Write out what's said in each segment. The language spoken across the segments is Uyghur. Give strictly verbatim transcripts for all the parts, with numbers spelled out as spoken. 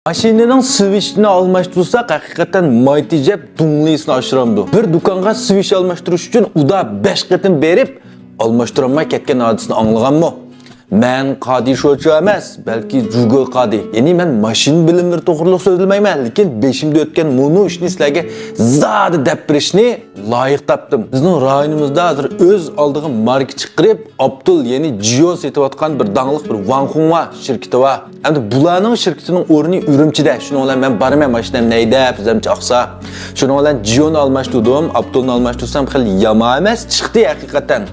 ماشىنىنىڭ سۋىچىنى ئالماشتۇرساق، ھەقىقەتەن ماي تېجەپ، دۇڭلىسىنى ئاشۇرامدۇ. بىر دۇكانغا سۋىچ ئالماشتۇرۇش ئۈچۈن ئۇدا بەش قېتىم بېرىپ، ئالماشتۇرالماي كەتكەن ھادىسىنى ئاڭلىغانمۇ؟ مەن قادى شوچۇ ئەمەس، بەلكى جۇگو قادى. يەنى مەن ماشىنا بىلىملىرى توغرىلىق سۆزلىمەيمەن، لېكىن بېشىمدا ئۆتكەن مۇنۇ ئىشنى سىلەرگە زادى دەپ بېرىشنى لايىق تاپتىم. بىزنىڭ رايونىمىزدا ھازىر ئۆز ئالدىغا ماركا چىقىرىپ، ئاپتول، يەنى جىيو سېتىۋاتقان بىر داڭلىق بىر ۋاڭخۇڭ ۋا شىركىتى بار. ئەمدى بۇلارنىڭ شىركىتىنىڭ ئورنى ئۈرۈمچىدە. شۇنىڭ بىلەن مەن بارىمەن، ماشىنامنى ھەيدەپ، ئۆزۈمچە ئاقسا. شۇنىڭ بىلەن جىيونى ئالماشتۇردۇم، ئاپتولنى ئالماشتۇرسام خېلى يامان ئەمەس، چىقتى ھەقىقەتەن.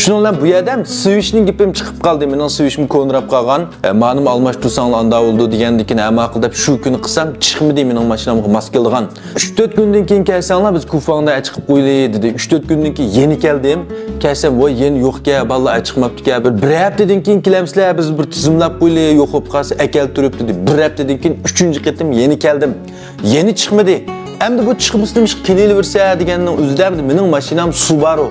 شۇنىڭ بىلەن بۇ يەردە سۋىچنىڭ گېپىم چىقىپ قالدى. مېنىڭ سۋىچىم كونىراپ قالغان. ئە، مانىمۇ ئالماشتۇرساڭلار ئاندا بولىدۇ دېگەندىكىن ھە ماقۇل دەپ شۇ كۈنى قىلسام چىقمىدى مېنىڭ ماشىنامغا ماس كېلىدىغان. ئۈچ تۆت كۈندىن كېيىن كەلسەڭلار، بىز كۇفاڭدا ئەچىقىپ قويىلى دېدى. ئۈچ تۆت كۈندىن كېيىن يەنە كەلدىم. كەلسەم، ۋاي، يەنە يوقكەن، بالىلار ئەچىقماپتىكەن. بىر، بىر ھەپتىدىن كېيىن كېلەمسىلەر، بىز بىر تىزىملاپ قويىلى، يوق بولۇپ قالسا ئەكەلتۈرۈپ دېدى. بىر ھەپتىدىن كېيىن ئۈچىنچى قېتىم يەنە كەلدىم. يەنە چىقمىدى. ئەمدى بۇ چىقمىسا نېمىش قىلىۋېرسە دېگەننىڭ ئۆزىدە ئەمدى مېنىڭ ماشىنام سۇبارۇ.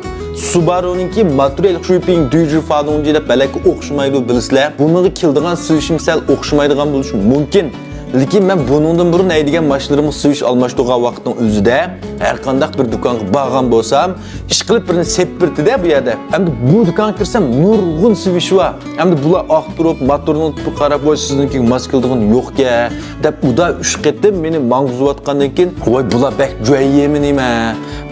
سۇبارۇنىڭكى ماتورى شۇيپىڭ دۈيجى فادۇڭجى دەپ بەلەككە ئوخشىمايدۇ، بىلىسىلەر. بۇنىڭغا كېلىدىغان سۈيۈشىم سەل ئوخشىمايدىغان بولۇشى مۇمكىن. لېكىن مەن بۇنىڭدىن بۇرۇن ھەيدىگەن ماشىنىلىرىمغا سۈيۈش ئالماشتۇرغان ۋاقىتنىڭ ئۆزىدە ھەرقانداق بىر دۇكانغا بارغان بولسام، ئىشقىلىپ بىرنى سېپپىرتىدە بۇ يەردە. ئەمدى بۇ دۇكانغا كىرسەم، نۇرغۇن سۈيۈش بار. ئەمدى بۇلار ئاختۇرۇپ، موتورنىڭ تۈپىگە قاراپ، ۋاي، سىزنىڭكىگە ماس كېلىدىغىنى يوقكەن، دەپ ئۇدا ئۈچ قېتىم مېنى ماڭغۇزۇۋاتقاندىن كېيىن، ۋاي، بۇلار بەك جۈەييىمۇ نېمە؟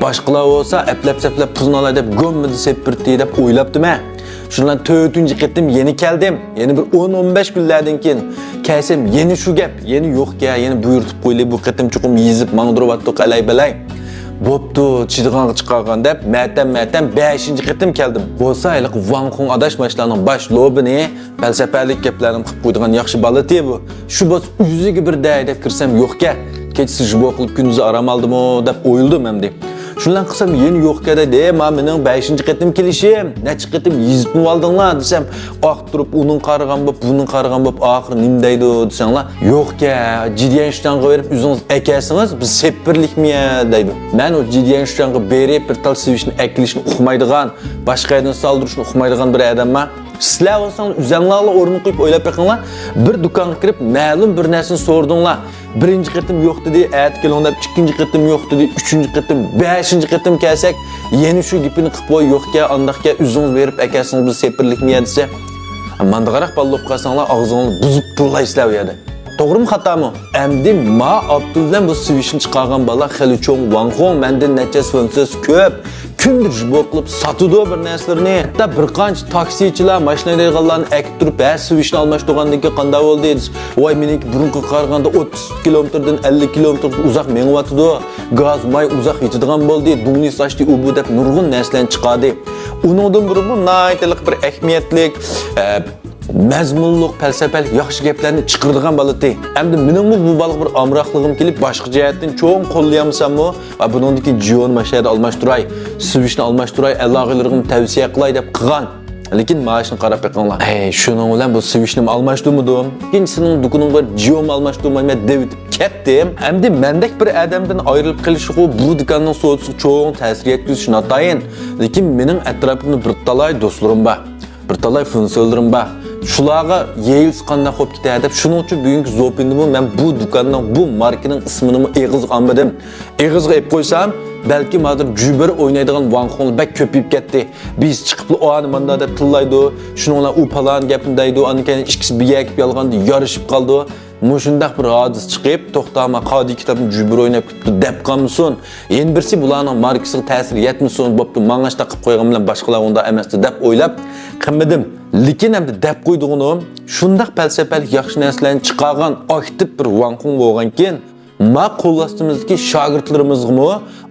باشقىلار بولسا ئەپلەپ-سەپلەپ پۇلنى ئالاي دەپ گۆممىدە سېپپىرتى دەپ ئويلاپتىمەن. شۇنىڭ بىلەن تۆتىنچى قېتىم يەنە كەلدىم. يەنە بىر ئون، ئون بەش كۈنلەردىن كېيىن كەلسەم، يەنە شۇ گەپ، يەنە يوقكەن، يەنە بۇيرۇتۇپ قويلى، بۇ قېتىم چوقۇم يېزىپ ماڭدۇرۇۋاتتۇق، ئەلەي-بەلەي. بوپتۇ، چىدىغانغا چىقارغان دەپ، مەتەم-مەتەم بەشىنچى قېتىم كەلدىم. بولسا ھېلىقى ۋاڭ خۇڭ ئاداش ماشىنىنىڭ باش لوبىنى پەلسەپىلىك گەپلەرنى قىلىپ قويىدىغان ياخشى بالا تى بۇ. شۇ بولسا ئۆزىگە بىر دەي دەپ كىرسەم يوقكەن. كېچىسى جۇبو قىلىپ كۈندۈزى ئارام ئالدىمۇ دەپ ئويلىدىم ئەمدى. شۇنىڭ بىلەن قىلسام يەنە يوقكەن دەيدۇ. ما مېنىڭ بەشىنچى قېتىم كېلىشىم، نەچچە قېتىم يېزىپمۇ ئالدىڭلار دېسەم، ئاختۇرۇپ ئۇنىڭغا قارىغان بولۇپ، بۇنىڭغا قارىغان بولۇپ، ئاخىرى نېمە دەيدۇ دېسەڭلار، يوقكەن، جىديەنشۇاڭغا بېرىپ ئۆزىڭىز ئەكەلسىڭىز، بىز سېپپىرلىكمىيە دەيدۇ. مەن ئۇ جىديەنشۇاڭغا بېرىپ بىر تال سۋىچنى ئەكېلىشنى ئۇقمايدىغان، باشقا يەردىن سالدۇرۇشنى ئۇقمايدىغان بىر ئادەممەن. سىلەر بولساڭلار ئۆزۈڭلارلا ئورنىنى قويۇپ ئويلاپ بېقىڭلار. بىر دۇكانغا كىرىپ مەلۇم بىر نەرسىنى سورىدىڭلار. بىرىنچى قېتىم يوق دېدى، ئەتە كېلىڭ دەپ، ئىككىنچى قېتىم يوق دېدى، ئۈچىنچى قېتىم، بەشىنچى قېتىم كەلسەك، يەنە شۇ گېپىنى قىلىپ، ۋاي يوقكەن، ئانداقكەن، ئۆزىڭىز بېرىپ ئەكەلسىڭىز بىز سېپىرلىكمىيە دېسە، ماندىغاراق بالا بولۇپ قالساڭلار ئاغزىڭلارنى بۇزۇپ تۇرۇلايسىلەر ئۇ يەردە. توغرىمۇ خاتامۇ؟ ئەمدى ما ئابدۇللام بۇ سۋىچنى چىقارغان بالا خېلى چوڭ ۋاڭ خۇڭ مەندىن نەچچە يۈز فۇنسىز كۆپ، كۈندە جۇبو قىلىپ ساتىدۇ بىر نەرسىلىرىنى. ھەتتا بىر قانچە تاكسىچىلار ماشىنا ھەيدەيدىغانلارنى ئەكىپ تۇرۇپ، ھە، سۋىچنى ئالماشتۇرغاندىن كېيىن قانداق بولدى دېسە، ۋاي، مېنىڭكى بۇرۇنقىغا قارىغاندا ئوتتۇز كىلومېتىردىن ئەللىك كىلومېتىر ئۇزاق مېڭىۋاتىدۇ، گاز، ماي ئۇزاق يېتىدىغان بولدى، دۇڭنى ساچتى، ئۇ بۇ دەپ نۇرغۇن نەرسىلەرنى چىقاردى. ئۇنىڭدىن بۇرۇنمۇ ناھايىتى بىر ئەھمىيەتلىك، ئە، مەزمۇنلۇق، پەلسەپىلىك، ياخشى گەپلەرنى چىقىرىدىغان بالا تى. ئەمدى مېنىڭمۇ بۇ بالىغا بىر ئامراقلىقىم كېلىپ، باشقا جەھەتتىن چوڭ قوللىيالمىساممۇ، ۋە بۇنىڭدىن كېيىن جىيونى ماشىنا ھەيدەپ ئالماشتۇراي، سۋىچنى ئالماشتۇراي، ئەلاقىلىرىغىمۇ تەۋسىيە قىلاي دەپ قىلغان. لېكىن مائاشنى قاراپ بېقىڭلار. ئەي، شۇنىڭ بىلەن بۇ سۋىچنىمۇ ئالماشتۇرمىدىم. ئىككىنچىسىنىڭ دۇكىنىغا بېرىپ جىيونى ئالماشتۇرمايمەن دەۋېتىپ كەتتىم. ئەمدى مەندەك بىر ئادەمدىن ئايرىلىپ قېلىشىغۇ بۇ دۇكاننىڭ سودىسىغا چوڭ تەسىر يەتكۈزۈشى ناتايىن. لېكىن مېنىڭ ئەتراپىمدا بىر تالاي دوستلىرىم بار. بىر تالاي فۇنسىلىرىم بار. شۇلارغا يېيىلسا قانداق بولۇپ كېتەر دەپ، شۇنىڭ ئۈچۈن بۈگۈنكى زوپىنىمۇ مەن بۇ دۇكاننىڭ، بۇ ماركىنىڭ ئىسمىنىمۇ ئېغىزغا ئالمىدىم. ئېغىزغا ئېلىپ قويسام، بەلكىم ھازىر جۈبىر ئوينايدىغان ۋاڭخۇڭلار بەك كۆپىيىپ كەتتى. بىرسى چىقىپلا ئانى ماندا دەپ تىللايدۇ، شۇنىڭ بىلەن ئۇ پالان گەپنى دەيدۇ، ئاندىن كېيىن ئىككىسى بىر يەرگە كېلىپ يالغاندا يارىشىپ قالىدۇ. مۇشۇنداق بىر ھادىسە چىقىپ، توختاما قادى كىتابنى جۈبىر ئويناپ كېتىپتۇ دەپ قالمىسۇن، يەنە بىرسى بۇلارنىڭ ماركىسىغا تەسىر يەتمىسۇن، بوپتۇ، ماڭا شۇنداق قىلىپ قويغان بىلەن باشقىلار ئۇنداق ئەمەستى دەپ ئويلاپ قىلمىدىم. لېكىن ئەمدى دەپ قويىدىغىنىم، شۇنداق پەلسەپىلىك ياخشى نەرسىلەرنى چىقارغان ئاكتىپ بىر ۋاڭخۇڭ بولغانكىن، ما قول ئاستىمىزدىكى شاگىرتلىرىمىزغىمۇ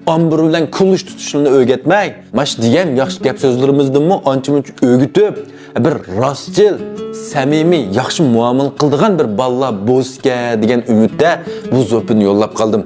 ئامبىر بىلەن كۈلۈش تۇتۇشنى ئۆگەتمەي، ماش دېگەن ياخشى گەپ سۆزلىرىمىزدىنمۇ ئانچە-مۇنچە ئۆگىتىپ، بىر راستچىل، سەمىمىي، ياخشى مۇئامىلە قىلىدىغان بىر بالىلار بولسىكەن دېگەن ئۈمىدتە بۇ زوپىنى يوللاپ قالدىم.